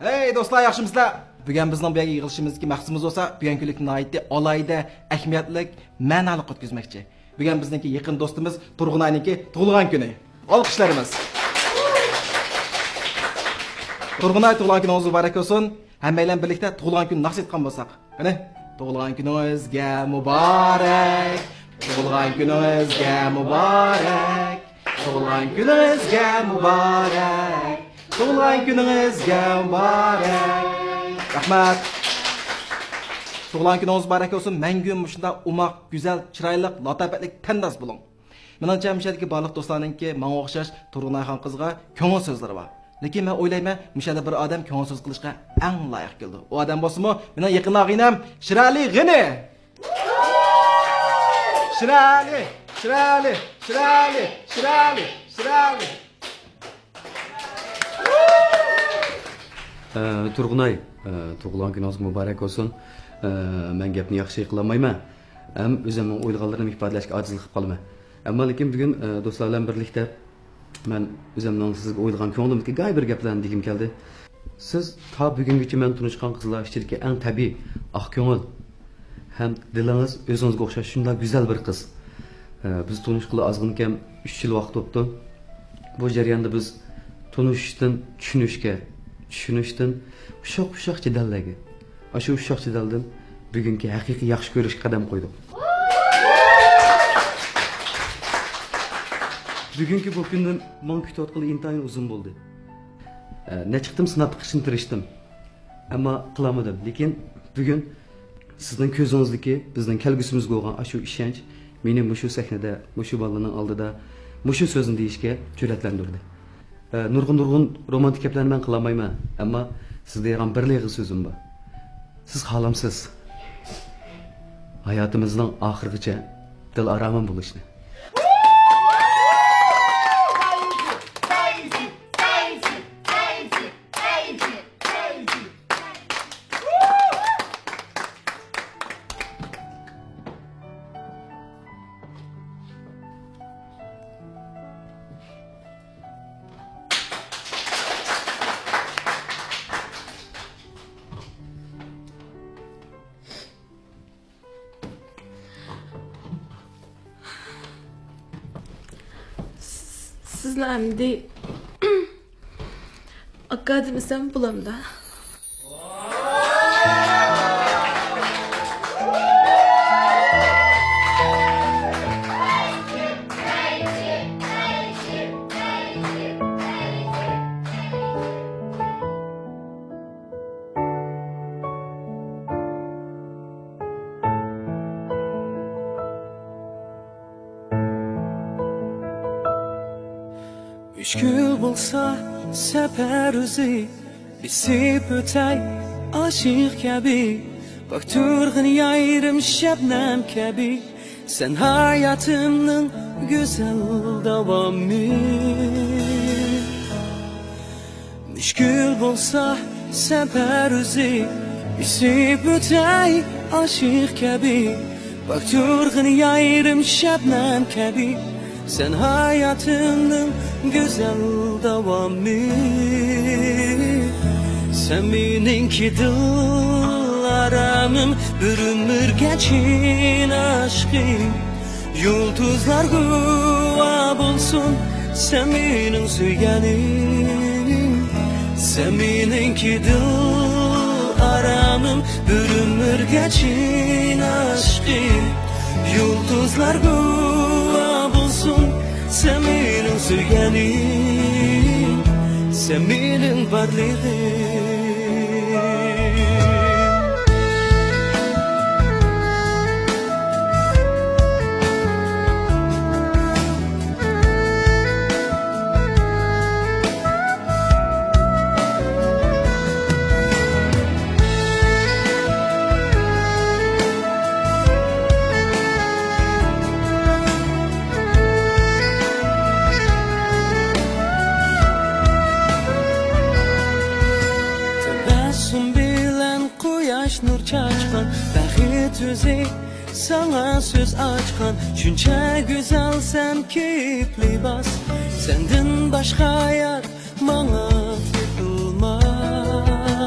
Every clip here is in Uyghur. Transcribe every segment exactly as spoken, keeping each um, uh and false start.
ھەي دوستلار، ياخشىمۇسىلەر؟ بۈگۈن بىزنىڭ بۇ يەرگە يىغىلىشىمىزدىكى مەقسىتىمىز بولسا بۈگۈنكى كۈنلۈكنى ناھايىتى ئالاھىدە، ئەھمىيەتلىك، مەنىلىك ئۆتكۈزمەكچى. بۈگۈن بىزنىڭكى يېقىن دوستىمىز تۇرغۇنئاينىڭكى تۇغۇلغان كۈنى. ئالقىشلارمىز. تۇرغۇنئاي، تۇغۇلغان كۈنىڭىز مۇبارەك بولسۇن. ھەممەيلەن بىرلىكتە تۇغۇلغان كۈن ناخشا ئېيتقان بولساق. قېنى، تۇغۇلغان كۈنىڭىزگە مۇبارەك، تۇغۇلغان كۈنىڭىزگە مۇبارەك، تۇغۇلغان كۈنىڭىزگە مۇبارەك، تۇغۇلغان كۈنىڭىزگە مۇبارەك. رەھمەت. تۇغۇلغان كۈنىڭىز مۇبارەك بولسۇن. مەڭگۈ مۇشۇنداق ئوماق، گۈزەل، چىرايلىق، لاتاپەتلىك، تەنداس بولۇڭ. مېنىڭچە، مۇشۇ يەردىكى بارلىق دوستلارنىڭكى ماڭا ئوخشاش تۇرغۇنئايخان قىزغا كۆڭۈل سۆزلىرى بار. لېكىن مەن ئويلايمەن، مۇشۇ يەردە بىر ئادەم كۆڭۈل سۆز قىلىشقا ئەڭ لايىق كېلىدۇ. ئۇ ئادەم بولسىمۇ، مېنىڭ يېقىن ئاغىنەم شىرئەلى غېنى. شىرئەلى، شىرئەلى، شىرئەلى، شىرئەلى، شىرئەلى. ئە، تۇرغۇنئاي، ئە، تۇغۇلغان كۈنىڭىز مۇبارەك بولسۇن. ئە، مەن گەپنى ياخشى قىلالمايمەن. ھەم ئۆزۈمنىڭ ئويلىغانلىرىنى ئىپادىلەشكە ئاجىزلىق قىلىپ قالىمەن. ئەمما لېكىن بۈگۈن، ئە، دوستلار بىلەن بىرلىكتە مەن ئۆزۈمنىڭ سىزگە ئويلىغان كۆڭلۈمدىكى گاي بىر گەپلەرنى دېگۈم كەلدى. سىز تا بۈگۈنگىچە مەن تونۇشقان قىزلار ئىچىدىكى ئەڭ تەبىئىي، ئاق كۆڭۈل ھەم دىلىڭىز ئۆزىڭىزگە ئوخشاش شۇنداق گۈزەل بىر قىز. ئە، بىز تونۇشقىلى ئازغىنىكەم ئۈچ يىل ۋاقىت بوپتۇ. بۇ جەرياندا بىز تونۇشۇشتىن چۈشىنىشكە، چۈشىنىشتىن ئۇششاق-ئۇششاق جېدەللەرگە، ئاشۇ ئۇششاق جېدەلدىن بۈگۈنكى ھەقىقىي ياخشى كۆرۈشكە قەدەم قويدۇق. بۈگۈنكى بۇ كۈندىن ماڭا كۈتۈۋاتقىلى ئىنتايىن ئۇزۇن بولدى. ئە، نەچچە قېتىم سىناپ بېقىشنى تىرىشتىم. ئەمما قىلالمىدىم. لېكىن بۈگۈن سىزنىڭ كۆزىڭىزدىكى بىزنىڭ كەلگۈسىمىزگە بولغان ئاشۇ ئىشەنچ مېنى مۇشۇ سەھنىدە، مۇشۇ بالىلارنىڭ ئالدىدا مۇشۇ سۆزنى دېيىشكە جۈرئەتلەندۈردى. ئە، نۇرغۇن-نۇرغۇن رومانتىك گەپلەرنى مەن قىلالمايمەن، ئەمما سىزگە دەيدىغان بىرلا ئېغىز سۆزۈم بار. سىز خالامسىز ھاياتىمىزنىڭ ئاخىرىغىچە دىل ئارامەن بولۇشنى؟ سىزنى ئەمدى ئاكا دېمىسەم بولامدا؟ مۈشكۈل بولسا سەپەر ئۆزى، بېسىپ ئۆتەي ئاشىق كەبى، باقتۇرغىن يايرىم شەبنەم كەبى، سەن ھاياتىمنىڭ گۈزەل داۋامى. مۈشكۈل بولسا سەپەر ئۆزى، ئېسىپ ئۆتەي ئاشىق كەبى، باقتۇرغىن يايرىم شەبنەم كەبى، سەن ھاياتىمنىڭ گۈزەل داۋامى. سەن مېنىڭكى دىل ئارامىم، بىر ئۆمۈرگىچە ئاشقىم. يۇلتۇزلار گۇۋاھ بولسۇن، سەن مېنىڭ سۆيگەنىم. سەن مېنىڭكى دىل ئارامىم، بىر ئۆمۈرگىچە ئاشقىم. يۇلتۇزلار گۇۋاھ بولسۇن، سەن مېنىڭ سۆيگەنىم، سەن مېنىڭ بارلىقىم. تەبەسسۇم بىلەن قۇياش نۇر چاچقان، بەخت ئۆزى ساڭا سۆز ئاچقان. شۇنچە گۈزەلسەن كىيىپ لىباس، سەندىن باشقا يار ماڭا تېپىلماس.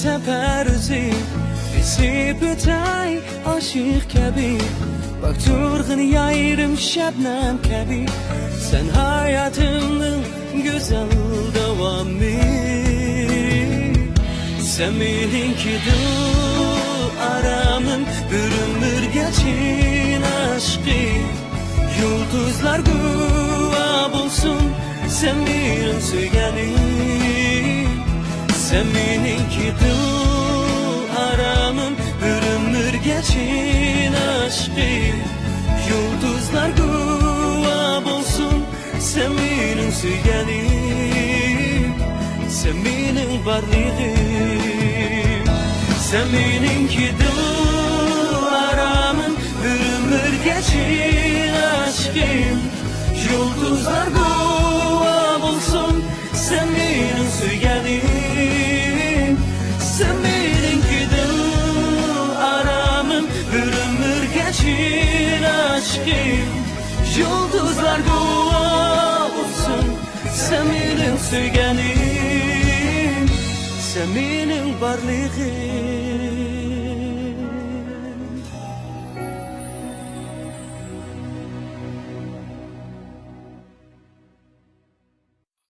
سەپەر ئۈزۈپ ئېسىپ ئۆتەي ئاشىق كەبى، باك تۇرغىن يايرىم شەبنەم كەبى، سەن ھاياتىمنىڭ گۈزەل داۋامى. سەن مېنىڭكى دىل ئارامىم، بىر ئۆمۈرگەچە ئاشقىم. يۇلتۇزلار گۇۋاھ بولسۇن، سەن مېنىڭ سۆيگەنىم. سەن مېنىڭكى دىل ئارامىم، بىر ئۆمۈرگەچە ئاشقىم. يۇلتۇزلار گۇۋاھ بولسۇن، سەن مېنىڭ سۆيگەنىم، سەن مېنىڭ بارلىقىم. سەن مېنىڭكى دىل ئارامىم، بىر ئۆمۈرگەچە ئاشقىم. يۇلتۇزلار گۇۋاھ بولسۇن، سەن مېنىڭ سۆيگەنىم. سەن مېنىڭكى دىل ئارامىم، بىر ئۆمۈرگەچە ئاشقىم. يۇلتۇزلار گۇۋاھ بولسۇن، سەن مېنىڭ سۆيگەنىم، سەن مېنىڭ بارلىقىم.